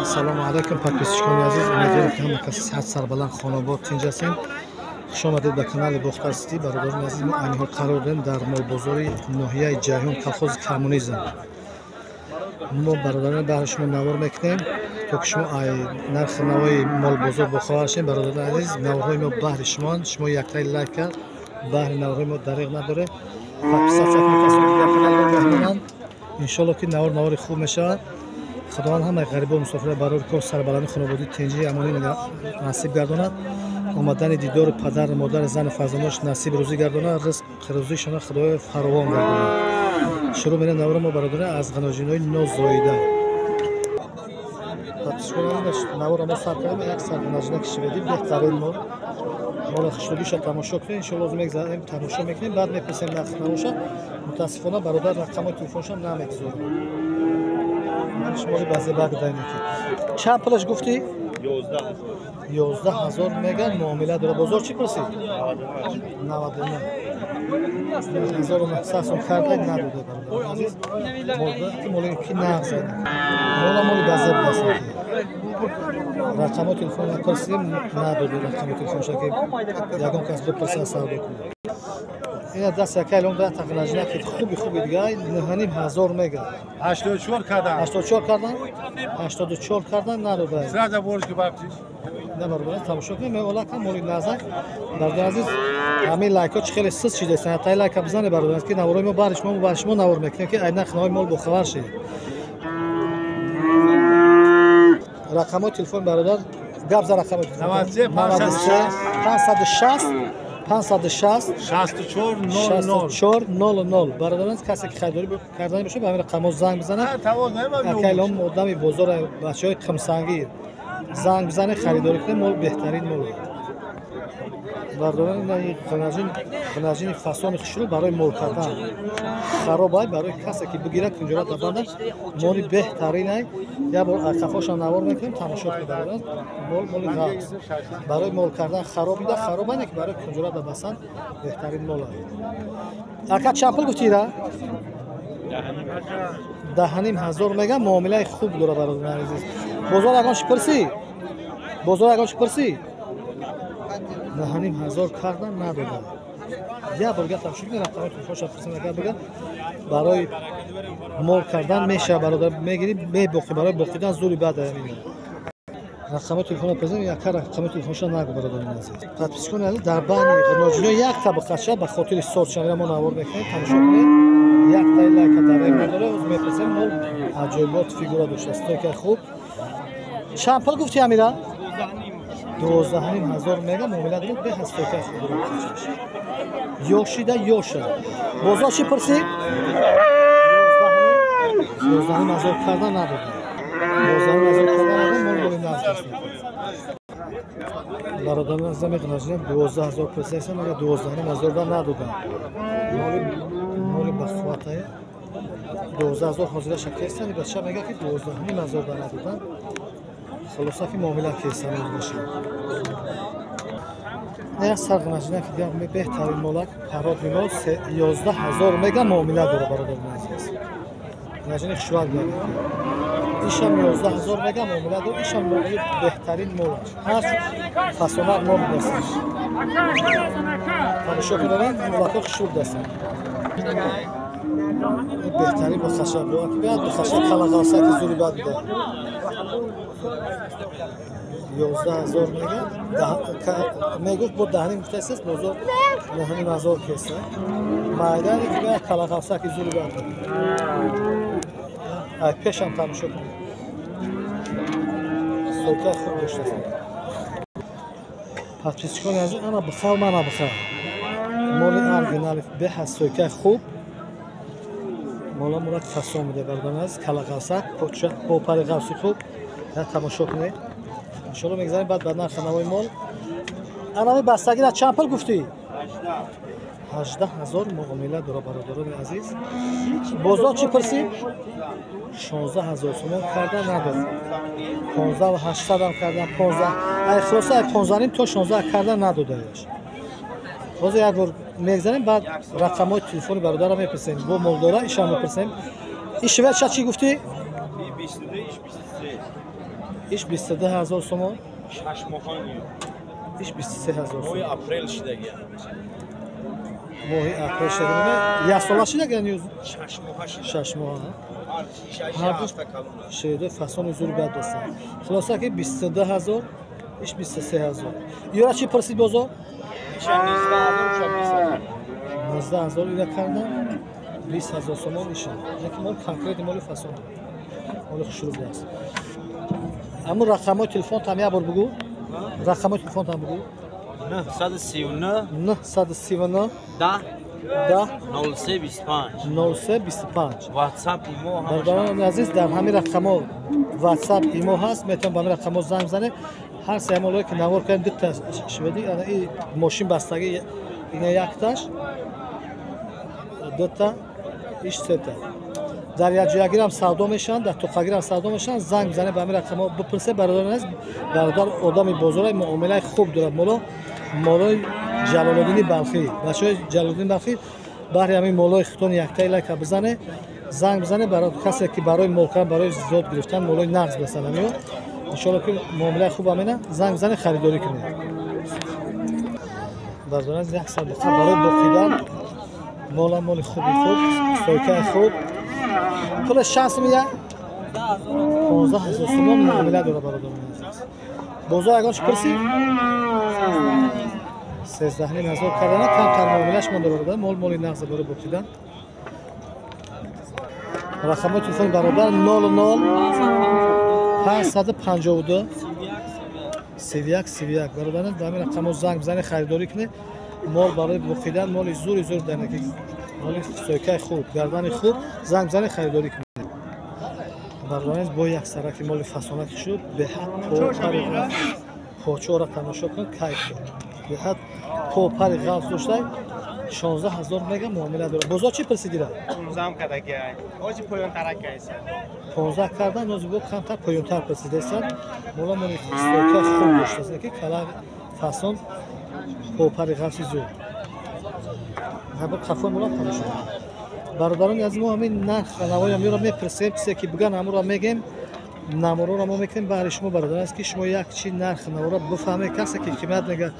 Ассалому алайкум, подписчикони азиз, умедворам ки ҳама каси сиҳат, сарбаланд, хонобод, тинҷ ҳастем. Хуш омадед ба канали Бохтар Сити. Бародарони азиз, мо айни ҳол қарор дорем дар молбозори ноҳияи Ҷайҳун, колхози Коммунизм. Мо, бародарон, баҳри шумо навор мекунем, то ки шумо нархи навои молбозор бохабар шем. Бародарони азиз, наворҳои мо баҳри шумоанд. Шумо яктаи лайк кард, баҳри наворҳои мо дариғ надоред. Подписаться кунед, касоне ки дар канали мо меҳмонанд. Иншолло ки навор навори хуб мешавад. Худованд ҳамаи ғарибо, мусофира барори кор, сарбаландӣ, хонободӣ, тинҷӣ, амонӣ насиб гардонад. Омадани дидори падар, модар, зану фарзандош насиб рӯзӣ гардонад, ризқ рӯзишона Худоё фаровон гардонад. Шурӯъ мерем навора мо, бародарон, аз ғаноҷинои нозоида. Навора мо сар кардем, як сар ғаноҷинаки шведӣ, беҳтарин мол. Мола хушнудиша тамошо кунем, иншоалло мегзарем, тамошо мекунем, баъд мепурсем нархи навоша. Мутаассифона, бародар рақамҳои телефоншам намегузорад. Шумори базебак дайнеки. Чанд пулаш гуфтӣ? 11 000 меган, муомила дора. Бозор чӣ пурсид? 99 900 сом карда надода, бародар азиз. Ки моли ки нағз, мола моли базеб даст. Рақамҳои телефон пурсидем, надоди рақами телефонша, ки ягон кас бипурсад, савдо кунад. Ина даст яка элон да тақлажина ки хуби хуби дига 9500 мега. 84 кардан. 84 кардан, 84 кардан, надода. Сразу бориш ки бабчиш. На, бародар, тамошо кунем, меола кам моли назар. Бародар азиз, ҳамин лайкҳо чӣ хеле сист шидаистанд. Тай лайка бизане, бародар, ки наворҳои мо баҳри шумо, баҳри шумо навор мекунем, ки ай нархи навои мол бохабар шед. Рақамҳои телефон, бародар, гап за рақамҳои телефон. 93 560 560 64 00. 64 00. Бародарон, касе ки харидорӣ кардани бошад, ба ҳамин рақамҳо занг бизанад. Акайлон одами бозор, бачаҳои қимсангир, занг бизанед, харидорӣ кунед, мол беҳтарин мол. Бародарон, ина ғанаҷини фасони хушрӯ барои мол кардан хароб ай, барои касе ки бигирад, кунҷора табанда, моли беҳтарин ай. Як бор қафошам навор мекунем, тамошо кунед, бародарон. Мол моли ғафз, барои мол кардан хароб ида, хароб ай, ки барои кунҷора дабасан беҳтарин мол ай. Ака, чанд пул гуфтӣ ира? 10 500 мегам, муомилаи хуб дора, бародарони азиз. Бозор ягон чӣ пурсӣ? Бозор ягон чӣ пурсӣ? 10 500 кардан, надодам. Як бор гап тамошо кунед, рақамҳои телефонша пурсем, агар бигам, барои мол кардан мешава, бародар, мегирӣ, мебоқӣ, барои боқидан зури бад ҳамин. Рақамҳои телефонро пурсем, яка рақамҳои телефонша нагу, бародарони азиз. Подписчикони азиз, дар байни ғиноҷино як табақаша ба хотири сорчанира мо навор мекунем, тамошо кунед. Як таи лайка дар рем надора, оз мепурсем, мол аҷоибот фигура дошта, стойкаи хуб. Чанд пул гуфти, амира? 12 500 мега, муомила дорад, беҳад стойкаи хуб дорад. Ёшида ёша. Бозор чӣ пурсӣ? 11 500 кардан, надодам. 11 500 кардан, надодам, мол моли нағз аст. Бародарон азизам, меғнаҷинам 12 000 пурсидаистам, мега 12 500 да надодам. Моли моли бахватае. 12 000 ҳозираша кестан, бача мега ки 12 500 да надодам. Хулоса ки муомила кестан бошад. Як сарғнаҷина ки дигар беҳтарин молак, пародни мол, 11 000 мега, муомила дора, бародарони азиз. Ғнаҷини хушвақт мега. Ишам 11 000 мега, муомила дора, ишам моли беҳтарин мол. Ҳар фасонак мол будасташ. Тамошо кунед, молакҳо хушрӯ будастанд. Беҳтарин бо хашаб, бо хашаб калағалса ки зури бад буда. 11 000 мега, мегуфт бо даҳним гуфтааст, бозор 9500 кеса. Майдане ки бояд калағалса ки зури бад буда. Ай пешам тамошо кунед. Стойкаи хуб доштааст. Подписчикони азиз, ана бихав, мана бихав. Моли оригинали, беҳад стойкаи хуб. Мола молак фасон буда, бародарони азиз, калағалсак, бо пари ғафси хуб. Я тамошо кунед. Иншоалло мегзарем баъд ба нархи навои мол. Анами бастагира чанд пул гуфтӣ? 18 000, муомила дора, бародарони азиз. Бозор чӣ пурсӣ? 16 000 сомон карда, надод. 15 800-ам кардан, 15, ай хулоса, ай 15,5 то 16 карда, надодааш. Ҳозир як бор мегзарем, баъд рақамҳои телефони бародарро мепурсем. Бо молдора ишам мепурсем. Ишвеча чӣ гуфтӣ? 22, иш 23. Иш 22 ҳазор сомон. 6 моҳани. Иш 23 ҳазор. Моҳи апрел шидаги. Моҳи апрел шидаги. Як сола шидаги ё 6 моҳа шида. 6 моҳа. Ҳар шеда фасони зур бад достан. Хулоса ки 22 ҳазор, иш 23 ҳазор. Ёра чӣ пурсид бозор? Иша 19 ҳазор, иша 20 ҳазор. 19 ҳазор ила кардан 20 ҳазор сомон иша. Яки мол конкретни моли фасон. Моли хушрӯ будааст. Аммо рақамҳои телефон там як бор бугӯ. Рақамҳои телефон там бугӯ. 939 939 10 10 03 25 03 25. WhatsApp имо ҳамаша. Бародарони азиз, дар ҳамин рақамҳо WhatsApp имо ҳаст, метавон ба ҳамин рақамҳо занг бизанед. Ҳар се молое ки навор кардем, дута шведи, ана и мошин бастагӣ, ина якташ, дута, иш сета. Дар якҷоягирам савдо мешаванд, дар тоқагирам савдо мешаванд. Занг бизанед ба ҳамин рақамҳо бипурсед. Бародарони азиз, бародар одами бозора муомилаи хуб дорад. Моло молои Ҷалолуддини Балхӣ, бачаҳои Ҷалолуддини Балхӣ, баҳри ҳамин молои худтон яктаи лайка бизане, занг бизане барои касе ки барои мол кардан, барои зиёд гирифтан молои нағз басан ҳамиё. Иншоалло ки муомилаи хуб ҳамина, занг бизане, харидорӣ кунед. Бародарони азиз, як садиқа барои боқидан мола моли хуби хуб, стойкаи хуб. Пулаш чанд сум я? 15 ҳазор сомон муомила дорад бародарони азиз. Бозор ягон чӣ пурсид? 13,5 ҳазор кардана, камтар муомилаш монда бародар. Мол моли нағз барои боқидан. Рақамҳои телефони бародар 00 552 31 31. Бародарон, ба ҳамин рақамҳо занг бизанед, харидорӣ кунед. Мол барои боқидан, моли зури зур данаки, моли стойкаи хуб, гардани хуб, занг бизанед, харидорӣ кунед. Бародарон, бо як сараки моли фасонаки шуд, беҳад почора тамошо кунед, кайф дорад. Беҳад попари ғафз дошта, 16 ҳазор мега муомила дорад. Бозор чӣ пурсидира? 15 кадаги. Ҳоҷи поёнтарак кайса. 15 кардан, ҳозир бо камтар поёнтар пурсидастанд. Мола моли стойка хуб доштааст, ки кала фасон, попари ғафзи зуд. Ҳабр қафои мола тамошо кунед. Бародарони азиз, мо ҳамин нарх навои ҳамиро мепурсем, чизе ки биган ҳамонро мегем. Намороро мо мекунем баҳри шумо бародарон аст ки шумо як чи нарх навора бифаҳмед. Касе ки қимат мега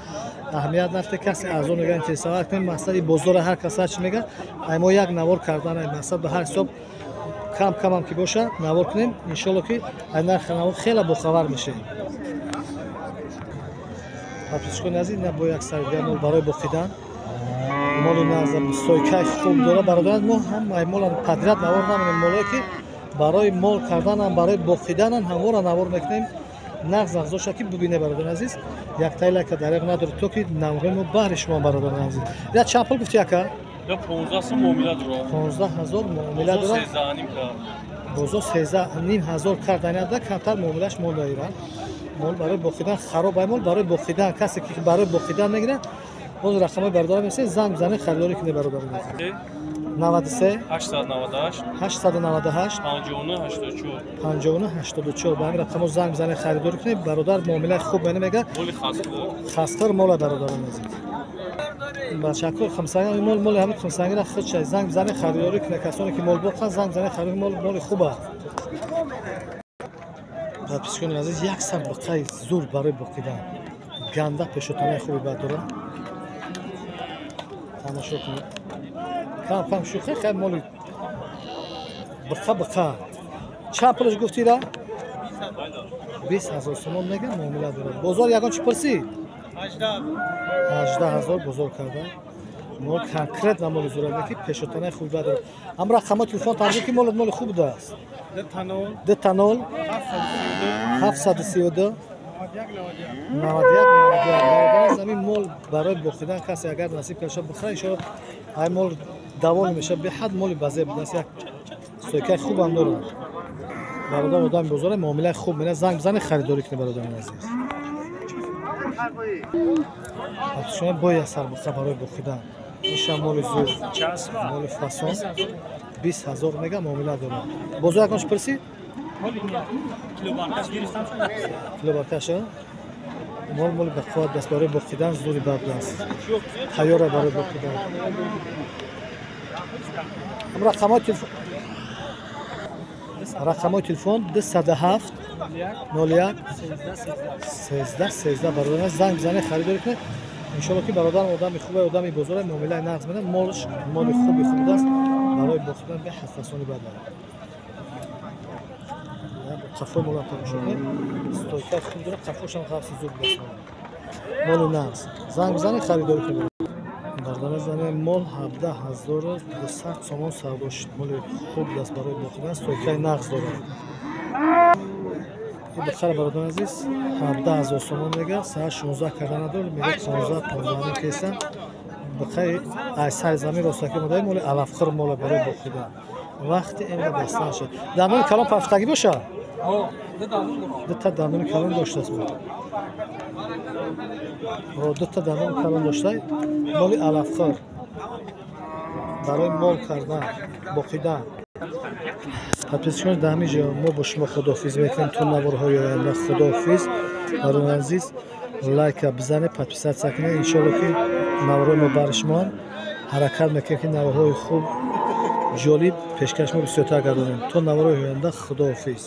аҳамият нафте, касе арзон мега интересоват кунем. Мақсади бозора ҳар кас ҳар чи мега, ай мо як навор кардан, ай мақсад ба ҳар ҳисоб кам камам ки боша навор кунем. Иншоалло ки ай нарх навор хеле бохабар мешавем. Подписчикони азиз, ина бо як саргар мол барои боқидан, моли нағз, стойкаи хуб дорад. Бародарон, мо ҳам ай мола подряд навор намекунем, молое ки барои мол карданам, барои боқиданам ҳамвора навор мекунем. Нағз нағз доша ки бубине бародарони азиз. Яктаи лайка дареғ надоред, то ки наворҳои мо баҳри шумо бародарони азиз. Я чанд пул гуфти ака? 15 сум муомила дорад. 15 ҳазор муомила дорад. 13,5 кард. Бозор 13,5 ҳазор карданада камтар муомилаш мол доира. Мол барои боқидан хароб ай мол барои боқидан, касе ки барои боқидан мегирад, боз рақамҳои бародарам месед, занг бизанед, харидорӣ кунед бародарони азиз. 93 898 898 59 84 59 84. Ба ҳамин рақамҳо занг бизанед, харидорӣ кунед. Бародар муомилаи хуб мене мега. Моли хасхӯр. Хасхӯр мола бародарони азиз. Бачако хамсанги мол моли ҳамин хамсангира худ шай занг бизанед, харидорӣ кунед. Касоне ки мол боқанд, занг бизанед, харидорӣ мол моли хуб аст. Подписчикони азиз, як сар бақаи зур барои боқидан. Ганда пешотонаи хуби бад дорад. Тамошо кунед. Кам кам шӯхӣ, хай моли биқа биқа. Чанд пулаш гуфтира? 20 ҳазор сомон мега муомила дорад. Бозор ягон чӣ пурсид? 18 ҳазор бозор карда. Мол конкретно моли зур ки пешотонаи хуби бад дорад. Ҳам рақамҳои телефон тарҷума ки мол моли хуб будааст. 2 0 732 91 91. Бародарон, ҳамин мол барои боқидан касе агар насиб карда бихара, иншоалло ай мол давол мешавад. Беҳад моли базеб будааст, як стойкаи хубам дорад. Бародар одами бозора муомилаи хуб мена, занг бизанед, харидорӣ кунед бародарони азиз. Шумо бояд сарбоқа барои боқидан. Иша моли зур, моли фасон, 20 ҳазор мега муомила дорад. Бозор ягон чӣ пурсид? Килобаркаш мол моли бақувват аст барои боқидан, зури бад аст, тайёра барои боқидан. Рақамҳои телефон Рақамҳои телефон 207 01 13 13. Бародарон, занг бизанед, харидорӣ кунед. Иншоалло ки бародарам одами хубе, одами бозоре, муомилаи нағз менад. Молш моли хуби хуб аст, барои бохтан беҳад фасони бад дорад. Қафои молам тамошо кунед, стойка хуб дорад, қафошам ғафси зуд даст. Моли нағз, занг бизанед, харидорӣ кунед. Бародарон, зане мол 17 200 сомон савдо шуд. Моли хуб даст, барои бохтан стойкаи нағз дорад. Бихара, бародарон азиз, 17 000 сомон мега, саат 16 карда надор, мега 15, 15 кесан. Бихари ай сари замин ростаки омодаи, моли алафхӯр, мола барои бохидан. Вақти эмра бастан шуд. Дандони калон пафтагӣ боша? Дута дандони калон доштааст. Дута дандони калон доштай, моли алафхӯр, барои мол кардан, боқидан. Подписчикон, дар ҳамин ҷо мо бо шумо худоҳофиз мекунем то наворҳои оянда. Худоҳофиз, бародарони азиз. Лайка бизанед, подписаться кунед. Иншоалло ки наворҳои мо бари шумоам ҳаракат мекунем, ки наворҳои хуб, ҷолиб пешкаш мо бисёртар гардонем. То наворҳои оянда, худоҳофиз.